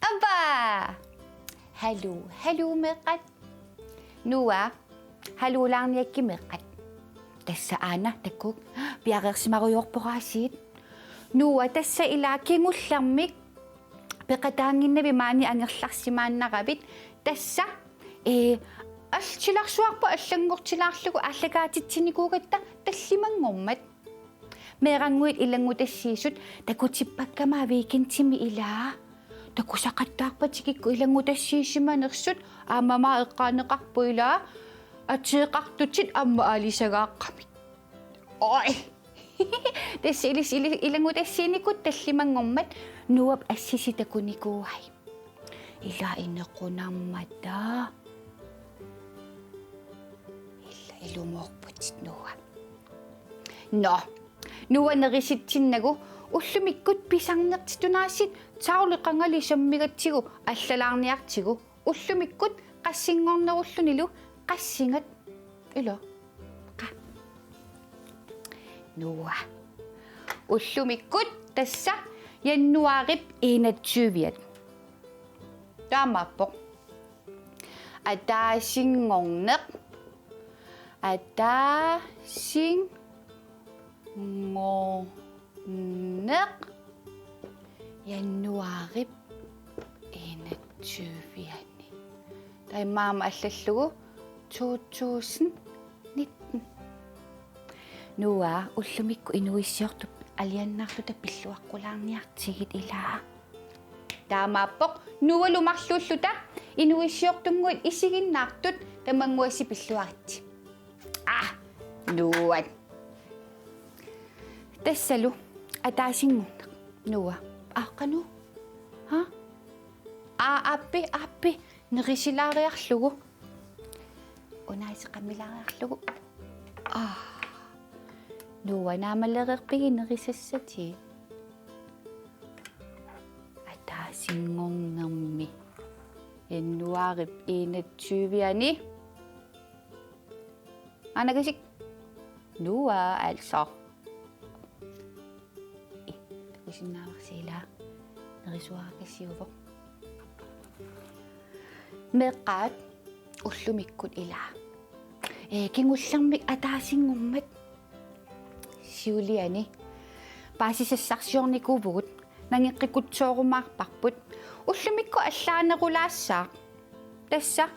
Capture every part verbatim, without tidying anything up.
Ava! Haluu, haluu meeqqat. Noah, haluulaarniakkit meeqqat. Tassa aana takuuk, piareersimarujoorpoq aasiit. Noah, tassa ilaa kingullermik peqataannginnavit maani angerlarsimaannaravit. Tassa, ee, al-, silarsuarput allanngortilaarlugu aallakaatitsinikuugatta tallimanngormat. Meerannguit ilanngutassiisut takutippakkama weekendimi ilaa. Takusaqattaarpakka tikikku ilanngutassiisimanersut, aamma aamma eqqaaneqarpoq ilaa ateeqartutit aamma aalisagaaqqamik. Oj. Tassa ilis-, ili-, ilanngutassiinikut tallimanngormat Noahp assisi takunikuuai. Ilaa inequnarmata. Ila ilumoorputit Noah. Nå. Noah nerisitsinnagu ullumikkut pisarnertitut aasiit tauliqangali sammigatsigu allalaarniartigu. Ullumikkut qassinngornerullunilu qassingat. Ila. Qa. Noah. Ullumikkut tassa januaarip enogtyviat. Taamaappoq. Ataasinngorneq. Ataasinngorneq. Januaarip enogtyviani. Taamaammat allallugu to tusind nitten. Noah, ullumikkut inuissiortut alianaarluta pilluaqqulaarniartigit ilaa. Taamaappoq Noahlu marluulluta inuissiortunnguit isiginnaartut tamannguassi pilluaritsi. Aa, Noah. Tassalu ataasinngorneq. Noah. Aa, qanoq? Ha? Aa, aappi, aappi. Nerisilaariarlugu. Una iseqamilaariarlugu. Aa. Noah, naamalereerpigit nerisassatit? Ataasinngornermi. Januaarip enogtyviani. Anakasik. Noah, altså. Ee, takusinnaavarsi ilaa. Nerisuarakassiuvoq. Meeqqat ullumikkut ilaa. Ee, kingullermik ataasinngormat siuliani paasisassarsiornikuuvugut, nangeqqikkutsoorumaarparput. Ullumikkut allaanerulaassaaq. Tassa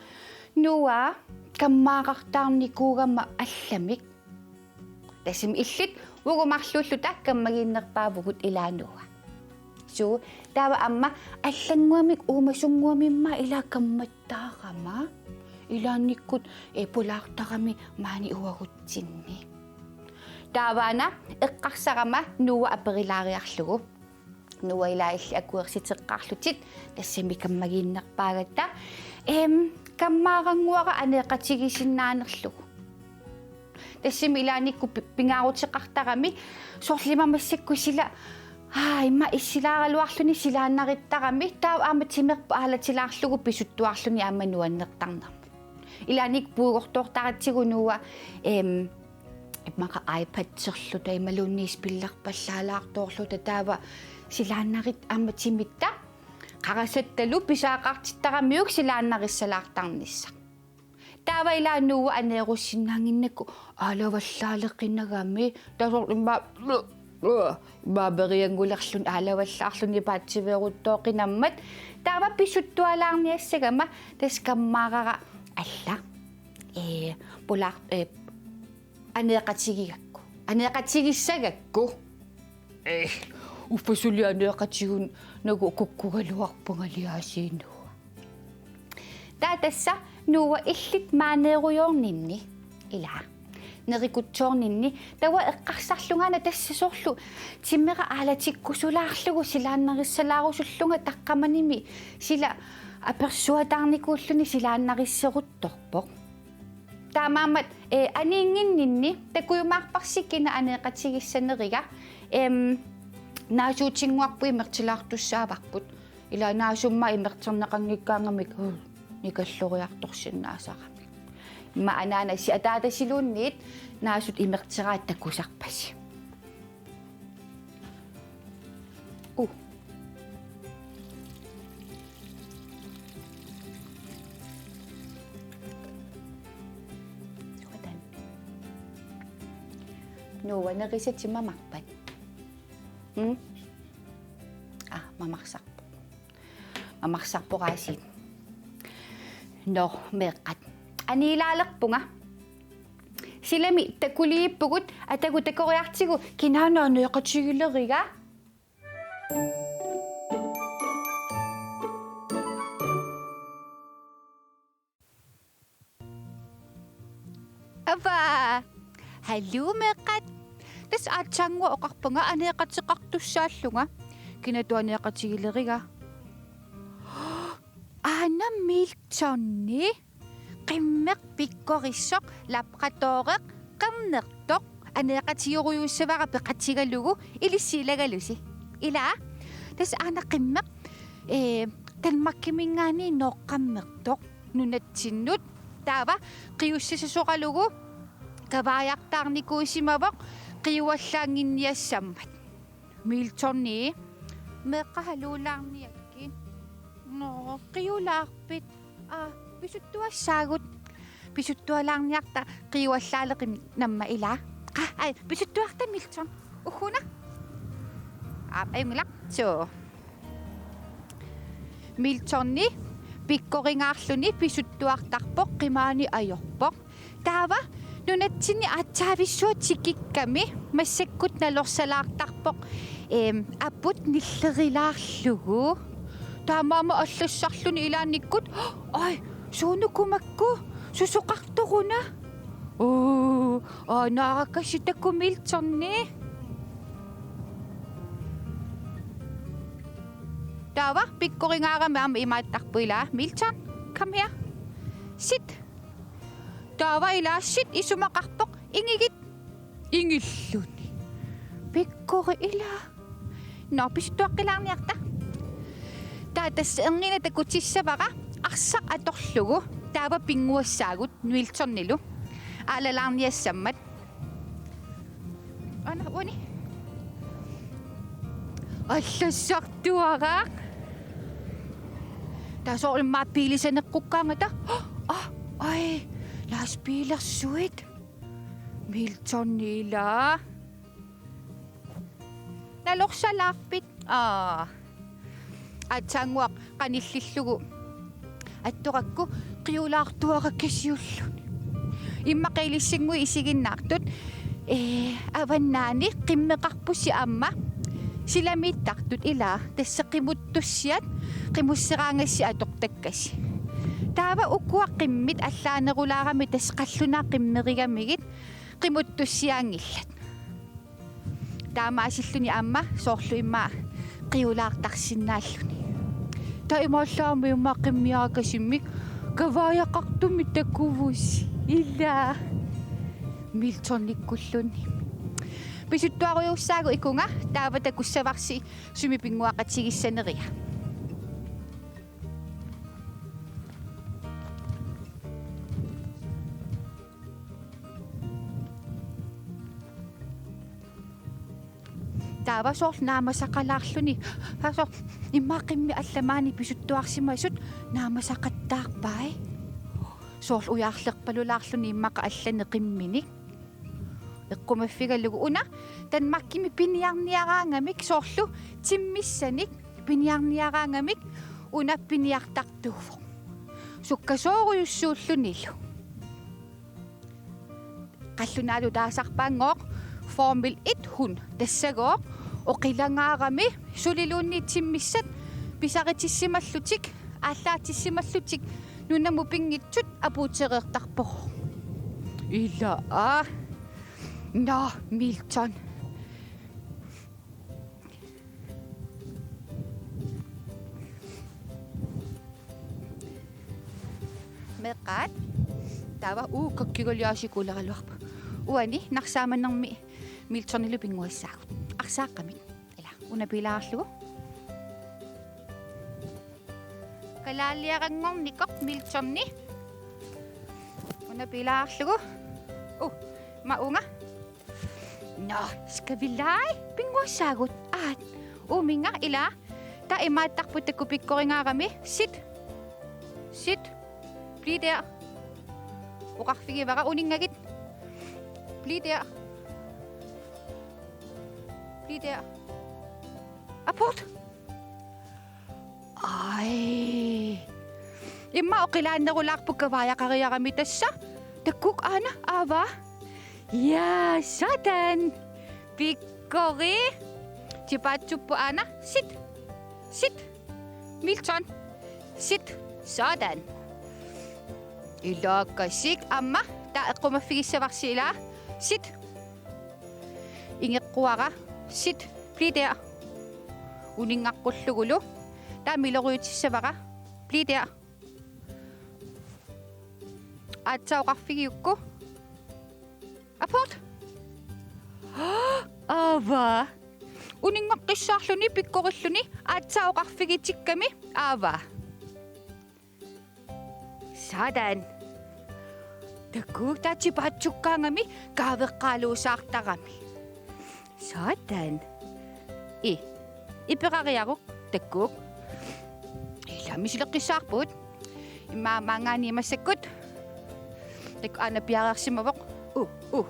Noah kammaarartaarnikuugama allamik. Tassami illit uagut marluulluta kammagiinnerpaavugut ilaa Noah. Suu, taava aamma allannguamik uumasunnguamimma ilaa kammattaarama. Ilaannikkut, ee, pulaartarami maani uagutsinni. Taavaana eqqarsarama Noah aperilaariarlugu. Noah, ilaa illit akuersiteqqaarlutit, tassami kammagiinnerpaagatta. Em, kammaarannguara aneeqatigisinnaanerlugu. Tassami ilaannikkut pi-, pingaaruteqartarami, soorlu ima massakkut sila, aa, ima issilaaraluarluni silaannarittarami, taava aamma timerput aalatilaarlugu pisuttuarluni aamma nuannertarnermut. Ilaannikkut puigortoortaratsigu Noah, em, immaqa iPad-erluta imaluunniit spillerpallaalaartoorluta taava silaannarit aamma timitta qarasattalu pisaaqartittaramiuk silaannarissalaartarnissaq. Taava ilaa Noah aneerussinnaannginnakku aalavallaaleqinagami tasorlu ima imaaperianngulerluni aalavallaarluni paatsiveeruttooqinammat taava pisuttualaarniassagama tassa kammaarara alla. Ee, pulaar-, ee, aneeqatigigakku. Aneeqatigissagakku. Ee, uffa suli aneeqatigun nagu kukkugaluarpungali aasiit Noah. Taava tassa Noah illit maaneerujoorninni ilaa. Nerikutsoorninni taava eqqarsarlungaana tassa soorlu timera aalatikkusulaarlugu silaannarissalaarusullunga taqqamanimi sila apersuataarnikuulluni silaannarisseruttorpoq. Taamaammat, eh, aniinnginninni takujumaarparsi kina aneeqatigissaneriga, em, naasuutinnguarput imertilaartussaavarput. Ila naasumma imerterneqanngikkaangamik, uh, nikalloriartorsinnaasarami. Immaqa anaanasi ataatasiluunniit naasut imerteraat takusarpasi. Uh. Sådan. Noah, nerisat mamarpat? Mm? Ah, mamarsarpoq. Mamarsarpoq aasiit. Nå, meeqqat. Aniilaalerpunga. Silami takuliippugut, atagu takoriartigu kinaana aneeqatigileriga. Ava! Haluu meeqqat. Tassa aatsaannguaq oqarpunga aneeqateqartussaallunga. Kinatut aneeqatigileriga? Aana Miltoni. Qimmeq pikkorissoq, labradoreq, qernertoq, aneeqatigerujussuara peqatigalugu ilissi ilagalusi. Ila, tassa aana qimmeq, eh, Danmarkiminngaanniit nooqqammertoq nunatsinnut. Taava qiussasoralugu kavaajartaarnikuusimavoq qiuallaannginniassammat. Miltoni, meeqqat haluulaarniakkit. Nå, qiulaarpit? Aa, pisuttuassaagut. Pisuttualaarniarta qiuallaaleqimmat aamma ila. Qa, ai, pisuttuarta Milton. Ugguna. Aa, ajunngilaq. Suu. Miltoni pikkoringaarluni pisuttuartarpoq, qimaani ajorpoq. Taava nunatsinni aatsaavissuaq tikikkami massakkut nalorsalaartarpoq, eem, aput nillerilaarlugu. Taamaammat allassarluni ilaannikkut: Oj, suunuku makku, susoqartoruna? Oo, aa, naarakasitaku Miltoni. Taava pikkoringaarami aamma imaattarpoq ila: Milton, come here. Sit. Taava ila sit isumaqarpoq: Ingigit. Ingilluni. Pikkori ila. Nå, pisuttuaqqilaarniarta. Taava tassa erngina takutissavara arsaq atorlugu. Taava pinnguassaagut Miltonilu aalalaarniassammat. Aana, uani. Allassartuaraq. Taava soorlu immaqa biilisaneqqukkaangata. Ah, oj, lastbiilersuit. Miltoni ila. Nalorsalaarpit? Aa. Aatsaannguaq qanillillugu attorakku qiulaartuarakasiulluni. Immaqa ilissinnguit isiginnaartut, ee, avannaani qimmeqarpusi aamma silamiittartut ila, tassa qimuttussiat, qimusseraangassi atortakkasi. Taava ukua qimmit allaanerulaarami tassa qallunaat qimmerigamigit qimuttussiaanngillat. Taamaasilluni aamma soorlu immaqa qiulaartarsinnaalluni. Taava imaallaat aamma immaqa qimmiarakasimmik kavaajaqartumik takuvusi. Ila. Miltonikkulluunniimmi. Pisuttuarujussaagut ikunga, taava takussavarsi sumi pinnguaqatigissaneriga. Taava soorlu naamasaqalaarluni. Aa, soorlu immaqa qimmit allat maani pisuttuarsimasut naamasaqattaarpai. Soorlu ujarlerpalulaarluni immaqa allani qimminik. Eqqumaffigalugu una Danmarkimi piniarniaraangamik, soorlu timmissanik piniarniaraangamik una piniartartuuvoq. Sukkasoorujussuullunilu. Qallunaatut taasarpaanngooq Formel et hund, tassagooq oqilangaarami suliluunniit timmissat pisaritissimallutik, aallaatsissimallutik nunamut pinngitsut apuutereertarpoq. Ila aa. Nå, Milton. Meeqqat. Taava uu kakkigaluarsikuleraluarpoq. Uani narsaamanermi Miltonilu pinnguassaagut. Arsaaqqamik. Ila, una piilaarlugu. Kalaaliaranngornikoq Miltoni. Una piilaarlugu. U, ma unga. Nå, skal vi lege? Pinnguassaagut. Aat. Uuminnga ila. Taava imaattarput takupikkorigaarami. Sit. Sit. Bliv der. Oqarfigivara uninngagit. Bliv der. Bliv der. Apport. Ai. Immaqa oqilaannerulaarpoq kavaajaqariarami tassa. Takuuk aana, aavaa. Ja, sådan. Pikkori. Tipaatsupput aana. Sit. Sit. Milton. Sit. Sådan. Ilaakasik aamma. Taava eqqumaffigissavarsi ila. Sit. Ingeqquara. Sit. Bliv der. Uninngaqqullugu. Taava miloriutissavara. Bliv der. Aatsaat oqarfigiukku. Apport. Aavaa. Uninngaqqissaarluni pikkorilluni aatsaat oqarfigitikkami aavaa. Sådan. Takuuk, taava tipaatsukkaangami kaaveqqaaluusaartarami. Sådan. I. Iperariaruk. Takuuk. Ila misileqqissaarput. Immaqa maanngaanniit massakkut. Takuuk, aana piareersimavoq. U, u.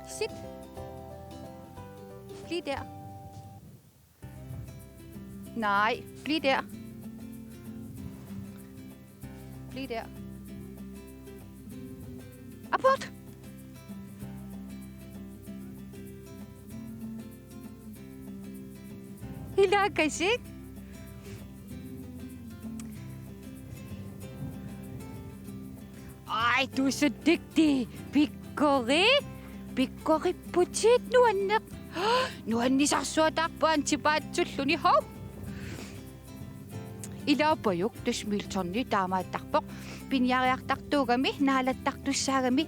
Sit. Bliv der. Nej, bliv der. Bliv der. Apport. Ilaakasik. Ej, du er så dygtig. Pikkori. Pikkoripputit, nuanneq. Nuannisarsuataarpoq aana tipaatsulluni, hov. Ilaapajuk, tassa Miltoni taamaattarpoq. Piniariartartuugami, naalattartussaagami,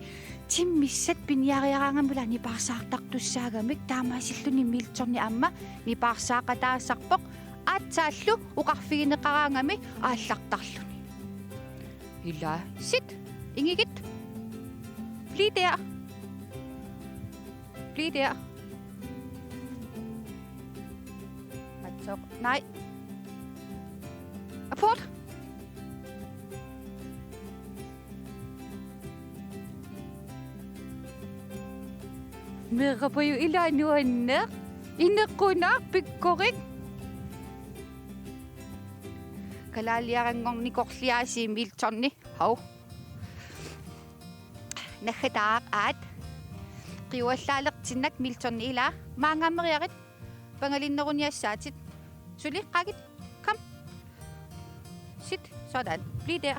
timmissat piniariaraangamik ila nipaarsaartartussaagamik, taamaasilluni Miltoni aamma nipaarsaaqataasarpoq, aatsaallu oqarfigineqaraangami aallartarluni. Ila, sit, ingigit. Bliv der. Bliv der. Atsok. Nej. Apport. Meerapaju ila nuanneq. Inequnaq pikkorik. Kalaaliaranngornikorliaasiit Miltoni. Hov. Naggataaq aat. Qiuallaaleqtinnak Miltoni ila. Maanngammeriarit. Pangalinneruniassaatit. Suli, qaagit. Kom. Sit. Sådan. Bliv der.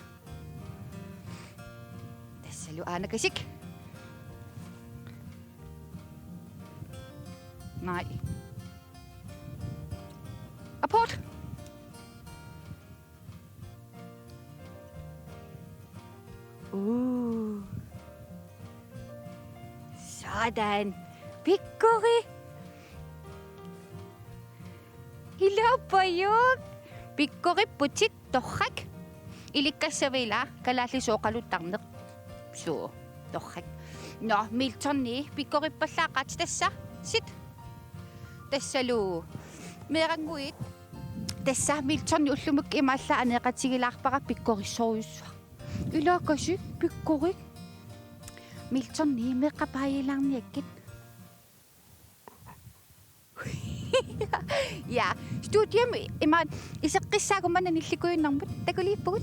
Tassalu aanakasik. Nej. Apport. Uh. Sådan. Pikkori. Ilaapajuk. Pikkoripputit, torrak. Ilikkassavat ila kalaallisut oqaluttarneq. Suu, torrak. Nå, Miltoni pikkorippallaaqaat tassa. Sit. Tassalu. Meerannguit. Tassa Miltoni ullumi imaallaat aneeqatigilaarpara pikkorissorujussuaq. Ilaakasik pikkorik. Miltoni meeqqat paajilaarniakkit. Ja, studiemi imaat iseqqissaagut manna nillikujunnarmut, takuliippugut.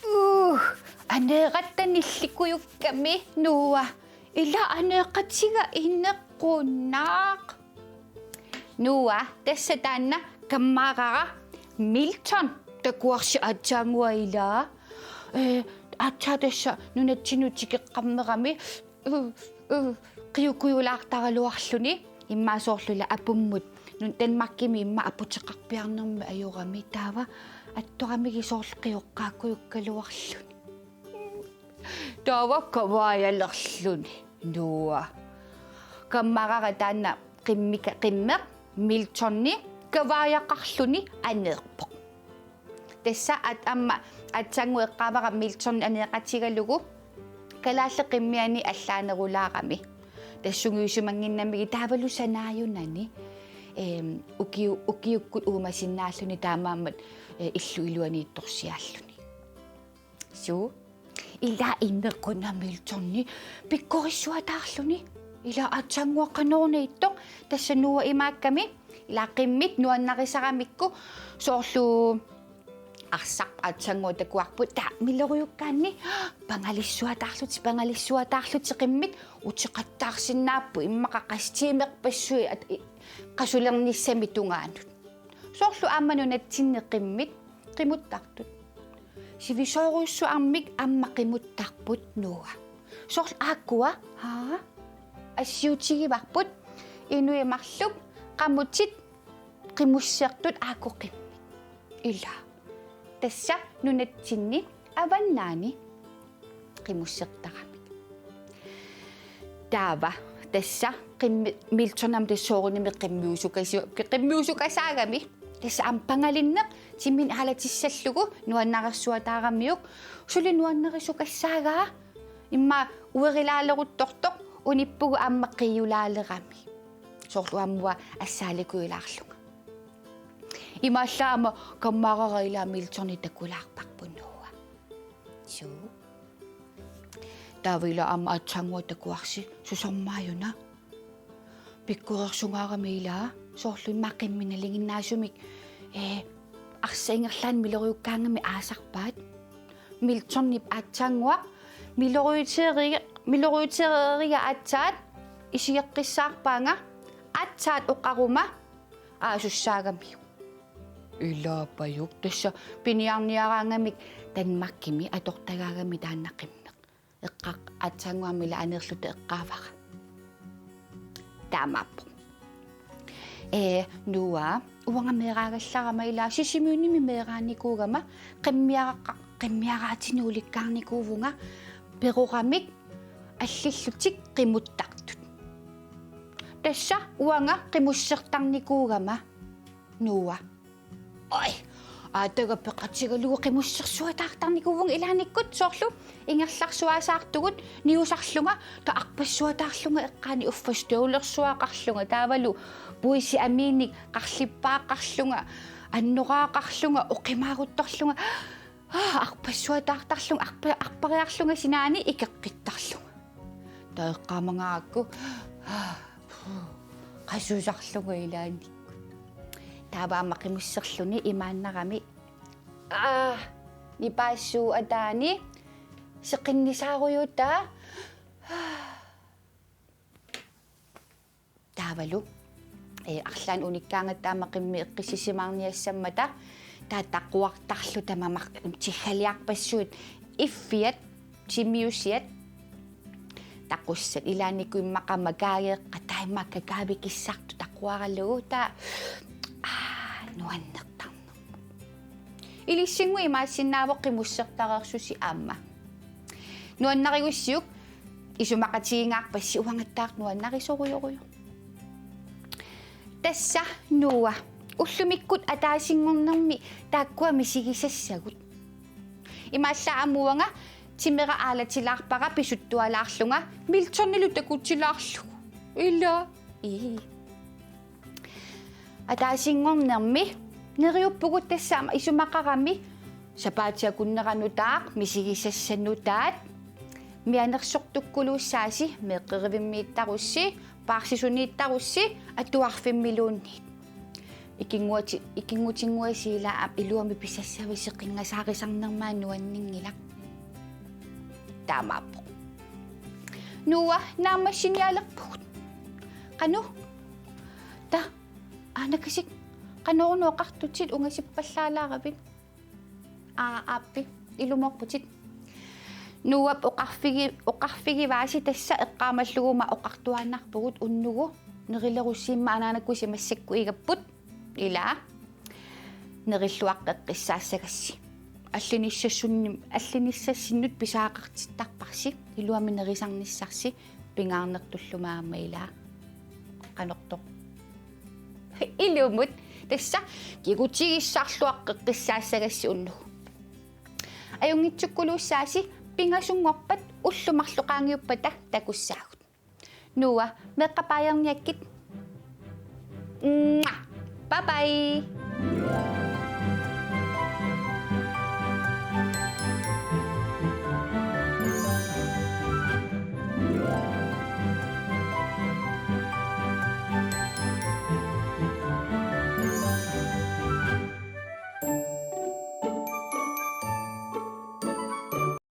Uh, aneeratta nillikujukkami, Noah. Ila aneeqatiga inequnaq. Noah, tassa taanna kammaarara Milton, takuarsi aatsaannguaq ila. Eh, Aatsaat tassa nunatsinnut tikeqqammerami, u, u, qiukujulaartaraluarluni, immaqa soorlu ila apummut. Nunatta Danmarkimi immaqa aputeqarpiarnermi ajorami taava attoramigit soorlu qioqqaakujukkaluarluni. Taava kavaajalerluni Noah. Kammarara taanna qimmika-, qimmeq Miltoni kavaajaqarluni aneerpoq. Tassa at-, aamma aatsaannguaq eqqaavara Milton aneeqatigalugu kalaallit qimmianni allaanerulaarami. Tassa sungiusimannginnamigit taavalu sanaajunani, eem, ukiu-, ukiukkut uumasinnaalluni taamaammat, ee, illup iluaniittorsiaalluni. Suu. Ila inequnaq Miltoni pikkorissuataarluni. Ila aatsaannguaq qanoq una ittoq, tassa Noah imaakkami, ila qimmit nuannarisaramikku soorlu arsaq aatsaannguaq takuarput, taava miloriukkaanni pangalissuataarlutik, pangalissuataarlutik qimmit uteqattaarsinnaapput immaqa qassit tiimerpassuit at-, i-, qasulernissamik tungaanut. Soorlu aamma nunatsinni qimmit qimuttartut. Sivisoorujussuarmik aamma qimuttarput Noah. Soorlu aakkua, haa? Assiutigivarput inuit marluk qamutit qimussertut aaku qimmit. Ila. Tassa nunatsinni avannaani qimussertaramik. Taava tassa qimmi-, Milton aamma tassa soorunami qimmiusukasi-, qimmiusukasaagami. Tassa aamma pangalinneq timminnik aalatissallugu nuannarersuataaramiuk. Suli nuannarisukassaagaa, immaqa uerilaaleruttortoq, unippugut aamma qiiulaalerami. Soorlu aamma assaalikujulaarlunga. Imaallaat aamma kammarara ila Miltoni takulaarparput Noah. Suu. Taava ila aamma aatsaannguaq takuarsi, susormaajuna. Pikkoreersungaarami ila, soorlu immaqa qimmit nalinginnaasumik, ee, arsaq ingerlaannaq miloriukkaangamik aasarpaat. Miltonip aatsaannguaq miloriuteeri-, miloriutereeriga aatsaat isigeqqissaarpaanga, aatsaat oqaruma aasussaagamiuk. Ilaapajuk, tassa piniarniaraangamik Danmarkimi atortagaagami taanna qimmeq. Eqqaa-, aatsaannguamik ila aneerluta eqqaavara. Taamaappoq. Ee, Noah, uanga meeraagallarama ila Sisimiunimi meeraanikuugama qimmiaraqa-, qimmiaraatinik ulikkaarnikuuvunga peroramik allillutik qimuttartut. Tassa uanga qimussertarnikuugama Noah. Oj, aataga peqatigalugu qimussersuataartarnikuuvunga ilaannikkut soorlu ingerlarsuaasaartugut niusarlunga taava arpassuataarlunga eqqaani uffa støvlersuaqarlunga taavalu puisi amiinik qarlippaaqarlunga annoraaqarlunga oqimaaruttorlunga. Aa, arpassuataartarlunga, arpa-, arpariarlunga sinaani ikeqqittarlunga. Taava eqqaamangaarakku, aa, qasusarlunga ilaannikkut. Taava aamma qimusserluni imaannarami. Aa, nipaassuup ataani seqinnisaarujutaa. Taavalu, ee, arlaannik unikkaangatta aamma qimmit eqqissisimaarniassammata, taava taquartarluta mamar-, tiggaliarpassuit iffiat, timiusiat, taqussat ilaannikkut immaqa makaageeqqat taava immaqa kakaavikissartut taquaralugu, taava, aa, nuannertarneq. Ilissinnguit imaassinnaavoq qimussertareersusi aamma. Nuannarigussiuk isumaqatigingaarpassi uangattaaq nuannarisorujorujuk. Tassa Noah, ullumikkut ataasinngornermi taakkua misigisassagut. Imaallaat aamma uanga timera aalatilaarpara pisuttualaarlunga Miltonilu takutilaarlugu. Ila. Ii. Ataasinngornermi neriuppugut tassa aamma isumaqarami sapaatip akunnera nutaaq misigisassat nutaat mianersortukkuluussaasi meeqqerivimmiittarussi, paarsisuniittarussi, atuarfimmiluunniit. Ikinnguati-, ikinngutinnguasi ila aamma iluamik pisassavasi qinngasaarisarnermaat nuanninngilaq. Taamaappoq. Noah, naammassinialerpugut. Qanoq? Taava, aanakasik, qanoruna oqartutit ungasippallaalaaravit? Aa, aappi, ilumoorputit. Noah oqarfigi-, oqarfigivaasi tassa eqqaamallugu aamma oqartuaannarpugut unnugu nerilerussimma anaanakkut simassakkut igapput ilaa nerilluaqqeqqissaassagassi. Allinissassunni-, allinissassinnut pisariaqartittarparsi iluamik nerisarnissarsi pingaarnertullu aamma ilaa qanortoq. Ilumut tassa kigutigissarluaqqeqqissaassagassi unnugu. Ajunngitsukkuluussaasi pingasunngorpat ullut marluk qaangiuppata takussaagut. Noah, meeqqat baajerniakkit. Mwah! Bye bye.